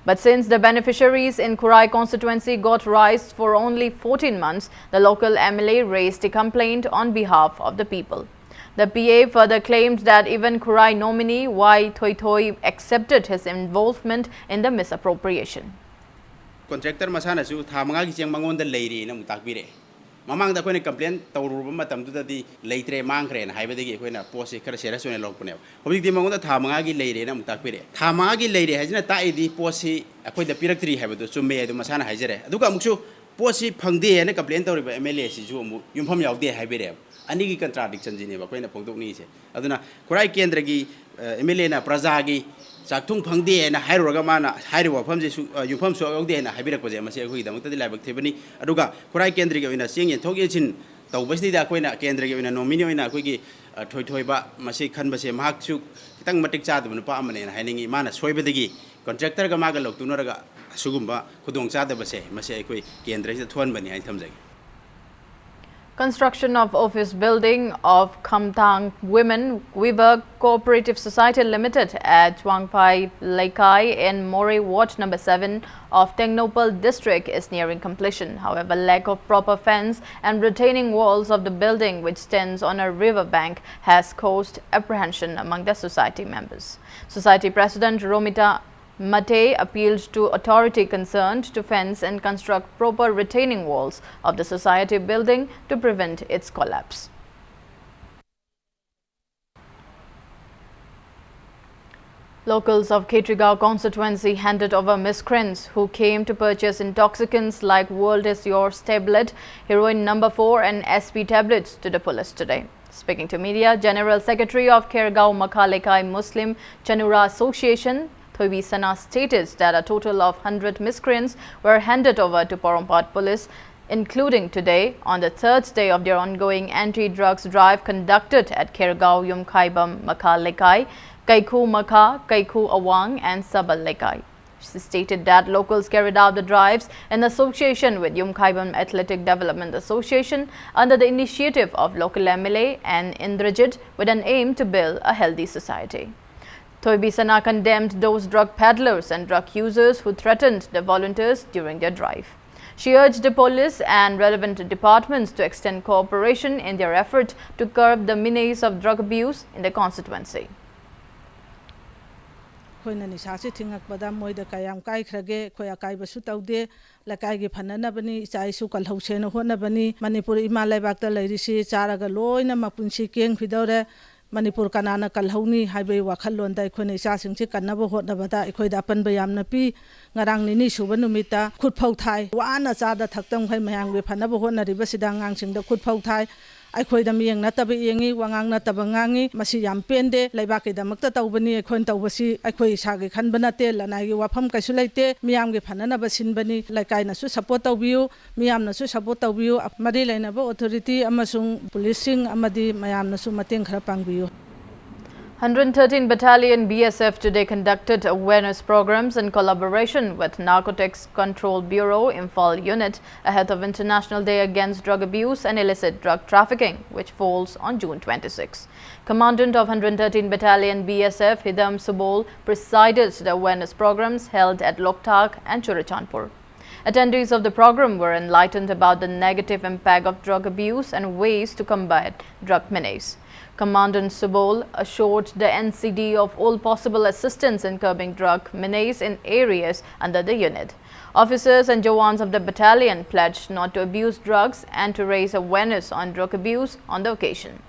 But since the beneficiaries in Khurai constituency got rice for only fourteen months, the local M L A raised a complaint on behalf of the people. The P A further claimed that even Khurai nominee Y Thoithoi accepted his involvement in the misappropriation. Contractor ꯃꯁꯥꯅꯁꯨ ꯊꯥ ꯃꯉꯥꯒꯤ ꯆꯦꯡ ꯃꯉꯣꯟꯗ ꯂꯩꯔꯦꯅ ꯑꯃꯨꯛ ꯇꯥꯛꯄꯤꯔꯛꯑꯦ꯫ ꯃꯃꯥꯡꯗ ꯑꯩꯈꯣꯏꯅ complain ꯇꯧꯔꯨꯕ ꯃꯇꯝꯗꯨꯗꯗꯤ ꯂꯩꯇ꯭ꯔꯦ, ꯃꯥꯡꯈ꯭ꯔꯦꯅ ꯍꯥꯏꯕꯗꯒꯤ ꯑꯩꯈꯣꯏꯅ ꯄꯣꯠꯁꯤ ꯈꯔ ꯁꯦꯔꯤꯌꯁ ꯑꯣꯏꯅ ꯂꯧꯔꯛꯄꯅꯦꯕ꯫ ꯍꯧꯖꯤꯛꯇꯤ ꯃꯉꯣꯟꯗ ꯊꯥ ꯃꯉꯥꯒꯤ ꯂꯩꯔꯦꯅ ꯑꯃꯨꯛ ꯇꯥꯛꯄꯤꯔꯛꯑꯦ꯫ ꯊꯥ ꯃꯉꯥꯒꯤ ꯂꯩꯔꯦ ꯍꯥꯏꯁꯤꯅ ꯇꯥꯛꯏꯗꯤ ꯄꯣꯠꯁꯤ ꯑꯩꯈꯣꯏꯗ ꯄꯤꯔꯛꯇ꯭ꯔꯤ ꯍꯥꯏꯕꯗꯣ ꯆꯨꯝꯃꯦ, ꯑꯗꯨ ꯃꯁꯥꯅ ꯍꯥꯏꯖꯔꯦ꯫ ꯑꯗꯨꯒ ꯑꯃꯨꯛꯁꯨ ꯄꯣꯠꯁꯤ ꯐꯪꯗꯦ ꯍꯥꯏꯅ ꯀꯝꯄ꯭ꯂꯦꯟ ꯇꯧꯔꯤꯕ ꯑꯦꯝ ꯑꯦꯜ ꯑꯦꯁꯤꯁꯨ ꯑꯃꯨꯛ ꯌꯨꯝꯐꯝ ꯌꯥꯎꯗꯦ ꯍꯥꯏꯕꯤꯔꯛꯑꯦꯕ꯫ ꯑꯅꯤꯒꯤ ꯀꯟꯇ꯭ꯔꯥꯗꯤꯛꯁꯟꯁꯤꯅꯦꯕ ꯑꯩꯈꯣꯏꯅ ꯐꯣꯡꯗꯣꯛꯅꯤꯡꯉꯤꯁꯦ꯫ ꯑꯗꯨꯅ ꯈꯨꯔꯥꯏ ꯀꯦꯟꯗ꯭ꯔꯒꯤ ꯑꯦꯝ ꯑꯦꯜ ꯑꯦꯅ ꯄ꯭ꯔꯖꯥꯒꯤ ꯆꯥꯛꯊꯨꯡ ꯐꯪꯗꯦ ꯍꯥꯏꯅ ꯍꯥꯏꯔꯨꯔꯒ ꯃꯥꯅ ꯍꯥꯏꯔꯤꯕ ꯋꯥꯐꯝꯁꯦ ꯁꯨ-, ꯑ, ꯌꯨꯝꯐꯝ ꯁꯨꯛꯌꯥꯎ ꯌꯥꯎꯗꯦ ꯍꯥꯏꯅ ꯍꯥꯏꯕꯤꯔꯛꯄꯁꯦ, ꯃꯁꯤ ꯑꯩꯈꯣꯏꯒꯤꯗꯃꯛꯇꯗꯤ ꯂꯥꯏꯕꯛ ꯊꯤꯕꯅꯤ꯫ ꯑꯗꯨꯒ ꯈꯨꯔꯥꯏ ꯀꯦꯟꯗ꯭ꯔꯒꯤ ꯑꯣꯏꯅ ꯆꯦꯡ ꯌꯦꯟꯊꯣꯛ ꯌꯦꯟꯁꯤꯟ ꯇꯧꯕꯁꯤꯗꯩꯗ ꯑꯩꯈꯣꯏꯅ ꯀꯦꯟꯗ꯭ꯔꯒꯤ ꯑꯣꯏꯅ ꯅꯣꯃꯤꯅꯤ ꯑꯣꯏꯅ ꯑꯩꯈꯣꯏꯒꯤ, ꯑ, ꯊꯣꯏꯊꯣꯏꯕ ꯃꯁꯤ ꯈꯟꯕꯁꯦ ꯃꯍꯥꯛꯁꯨ ꯈꯤꯇꯪ ꯃꯇꯤꯛ ꯆꯥꯗꯕ ꯅꯨꯄꯥ ꯑꯃꯅꯦꯅ ꯍꯥꯏꯅꯤꯡꯉꯤ꯫ ꯃꯥꯅ ꯁꯣꯏꯕꯗꯒꯤ ꯀꯣꯟꯇ꯭ꯔꯦꯛꯇꯔꯒ ꯃꯥꯒ ꯂꯧꯇꯨꯅꯔꯒ ꯑꯁꯤꯒꯨꯝꯕ ꯈꯨꯗꯣꯡꯆꯥꯗꯕꯁꯦ ꯃꯁꯤ ꯑꯩꯈꯣꯏ ꯀꯦꯟꯗ꯭ꯔꯁꯤꯗ ꯊꯣꯛꯍꯟꯕꯅꯤ ꯍꯥꯏꯅ ꯊꯝꯖꯒꯦ꯫ Construction of office building of Khamtang Women Weaver Cooperative Society Limited at Wangphai Leikai in Moreh Ward number seven of Tengnoupal district is nearing completion. However, lack of proper fence and retaining walls of the building, which stands on a river bank, has caused apprehension among the society members. Society President Romita Mate appealed to authority concerned to fence and construct proper retaining walls of the society building to prevent its collapse. Locals of Khetrigao constituency handed over miscreants who came to purchase intoxicants like World Is Yours tablet, heroin number four and S P tablets to the police today. Speaking to media, General Secretary of Khergaon Makha Lekai Muslim Chanura Association, Thoibi Sana stated that a total of hundred miscreants were handed over to Porompat police, including today, on the third day of their ongoing anti-drugs drive conducted at Khergaon Yumkhaibam Makha Lekai, Kaikhu Makha, Kaikhu Awang and Sabal Lekai. She stated that locals carried out the drives in association with Yumkhaibam Athletic Development Association under the initiative of local M L A and Indrajit with an aim to build a healthy society. Thoibi Sana condemned those drug peddlers and drug users who threatened the volunteers during their drive. She urged the police and relevant departments to extend cooperation in their effort to curb the menace of drug abuse in the constituency. ꯑꯩꯈꯣꯏꯅ ꯅꯤꯁꯥꯁꯤ ꯊꯤꯡꯉꯛꯄꯗ ꯃꯣꯏꯗ ꯀꯌꯥꯝ ꯀꯥꯏꯈ꯭ꯔꯒꯦ? ꯑꯩꯈꯣꯏ ꯑꯀꯥꯏꯕꯁꯨ ꯇꯧꯗꯦ꯫ ꯂꯩꯀꯥꯏꯒꯤ ꯐꯅꯅꯕꯅꯤ, ꯏꯆꯥ ꯏꯁꯨ ꯀꯜꯍꯧꯁꯦꯅ ꯍꯣꯠꯅꯕꯅꯤ꯫ ꯃꯅꯤꯄꯨꯔ ꯏꯃꯥ ꯂꯩꯕꯥꯛꯇ ꯂꯩꯔꯤꯁꯤ ꯆꯥꯔꯒ ꯂꯣꯏꯅ ꯃꯄꯨꯟꯁꯤ ꯀꯦꯡꯈꯤꯗꯧꯔꯦ꯫ ꯃꯅꯤꯄꯨꯔ ꯀꯅꯥꯅ ꯀꯜꯍꯧꯅꯤ ꯍꯥꯏꯕꯒꯤ ꯋꯥꯈꯜꯂꯣꯟꯗ ꯑꯩꯈꯣꯏꯅ ꯏꯆꯥꯁꯤꯡꯁꯤ ꯀꯟꯅꯕ ꯍꯣꯠꯅꯕꯗ ꯑꯩꯈꯣꯏꯗ ꯑꯄꯟꯕ ꯌꯥꯝꯅ ꯄꯤ꯫ ꯉꯔꯥꯡ ꯅꯤꯅꯤ ꯁꯨꯕ ꯅꯨꯃꯤꯠꯇ ꯈꯨꯠ ꯐꯧ ꯊꯥꯏ꯫ ꯋꯥꯅ ꯆꯥꯗ ꯊꯛꯇ ꯃꯈꯩ ꯃꯌꯥꯝꯒꯤ ꯐꯅꯕ ꯍꯣꯠꯅꯔꯤꯕꯁꯤꯗ ꯑꯉꯥꯡꯁꯤꯡꯗ ꯈꯨꯠ ꯐꯧ ꯊꯥꯏ꯫ ꯑꯩꯈꯣꯏꯗ ꯃꯤꯠꯌꯦꯡ ꯅꯠꯇꯕ ꯌꯦꯡꯉꯤ, ꯋꯥꯉꯥꯡ ꯅꯠꯇꯕ ꯉꯥꯡꯉꯤ꯫ ꯃꯁꯤ ꯌꯥꯝ ꯄꯦꯟꯗꯦ꯫ ꯂꯩꯕꯥꯛꯀꯤꯗꯃꯛꯇ ꯇꯧꯕꯅꯤ ꯑꯩꯈꯣꯏꯅ ꯇꯧꯕꯁꯤ꯫ ꯑꯩꯈꯣꯏ ꯏꯁꯥꯒꯤ ꯈꯟꯕ ꯅꯠꯇꯦ, ꯂꯅꯥꯏꯒꯤ ꯋꯥꯐꯝ ꯀꯩꯁꯨ ꯂꯩꯇꯦ꯫ ꯃꯤꯌꯥꯝꯒꯤ ꯐꯅꯅꯕ ꯁꯤꯟꯕꯅꯤ꯫ ꯂꯩꯀꯥꯏꯅꯁꯨ ꯁꯄꯣꯔꯠ ꯇꯧꯕꯤꯌꯨ, ꯃꯤꯌꯥꯝꯅꯁꯨ ꯁꯄꯣꯔꯠ ꯇꯧꯕꯤꯌꯨ꯫ ꯃꯔꯤ ꯂꯩꯅꯕ ꯑꯣꯊꯣꯔꯤꯇꯤ ꯑꯃꯁꯨꯡ ꯄꯨꯂꯤꯁꯁꯤꯡ ꯑꯃꯗꯤ ꯃꯌꯥꯝꯅꯁꯨ ꯃꯇꯦꯡ ꯈꯔ ꯄꯥꯡꯕꯤꯌꯨ꯫ Hundred thirteen Battalion B S F today conducted awareness programs in collaboration with Narcotics Control Bureau Imphal Unit ahead of International Day Against Drug Abuse and Illicit Drug Trafficking, which falls on June twenty-six. Commandant of hundred thirteen Battalion B S F Hidam Subol presided the awareness programs held at Loktak and Churachandpur. Attendees of the program were enlightened about the negative impact of drug abuse and ways to combat drug menace. Commandant Subol assured the N C D of all possible assistance in curbing drug menace in areas under the unit. Officers and Jawans of the battalion pledged not to abuse drugs and to raise awareness on drug abuse on the occasion.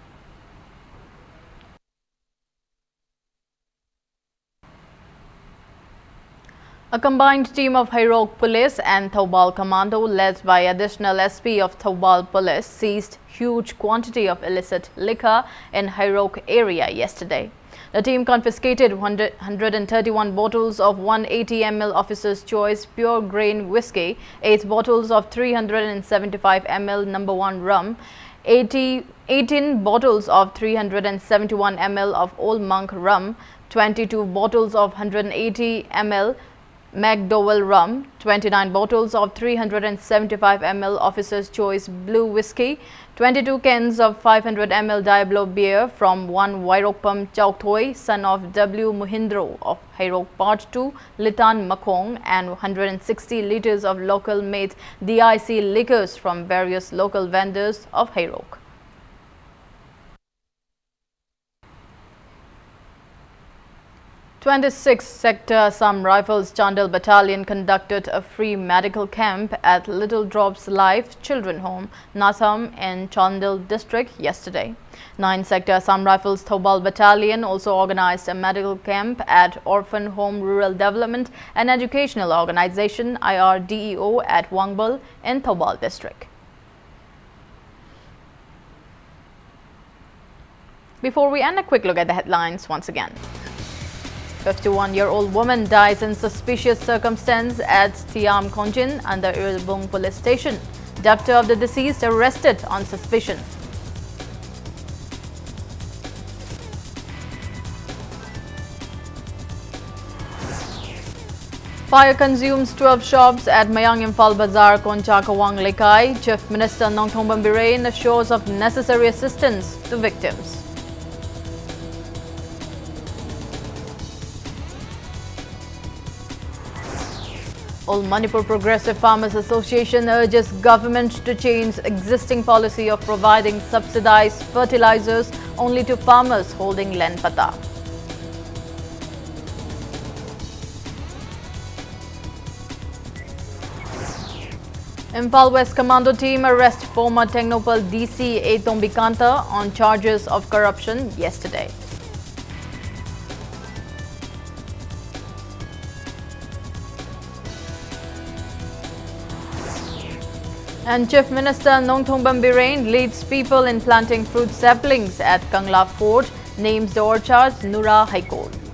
A combined team of Heirok Police and Thoubal Commando, led by Additional S P of Thoubal Police, seized huge quantity of illicit liquor in Heirok area yesterday. The team confiscated one hundred thirty-one bottles of one eighty M L Officer's Choice Pure Grain Whisky, eight bottles of three hundred seventy-five M L Number One Rum, eighty, eighteen bottles of three hundred seventy-one M L of Old Monk Rum, twenty-two bottles of one hundred eighty M L McDowell Rum, twenty-nine bottles of three hundred seventy-five M L Officer's Choice Blue Whisky, twenty-two cans of five hundred M L Diablo beer from one Wairokpam Chaukthoi, son of W Muhindro of Heirok Part Two, Litan Makhong, and one hundred sixty liters of local made D I C liquors from various local vendors of Heirok. Twenty-sixth Sector Assam Rifles Chandel Battalion conducted a free medical camp at Little Drops Life Children Home, Natham in Chandel district yesterday. Ninth Sector Assam Rifles Thoubal Battalion also organized a medical camp at Orphan Home Rural Development and Educational Organization, I R D E O, at Wangbal in Thoubal district. Before we end, a quick look at the headlines once again. Fifty-one-year-old woman dies in suspicious circumstance at Thiam Khongjin under Irbung Police Station. Doctor of the deceased arrested on suspicion. Fire consumes twelve shops at Mayang Imphal Bazar, Koncha Kawang Lekai. Chief Minister Nongthombam Biren assures of necessary assistance to victims. All Manipur Progressive Farmers Association urges government to change existing policy of providing subsidized fertilizers only to farmers holding land patta. Imphal West Commando team arrest former Tengnoupal D C A Tombikanta on charges of corruption yesterday. And Chief Minister Nongthombam Biren leads people in planting fruit saplings at Kangla Fort, names the orchards Nura High Court.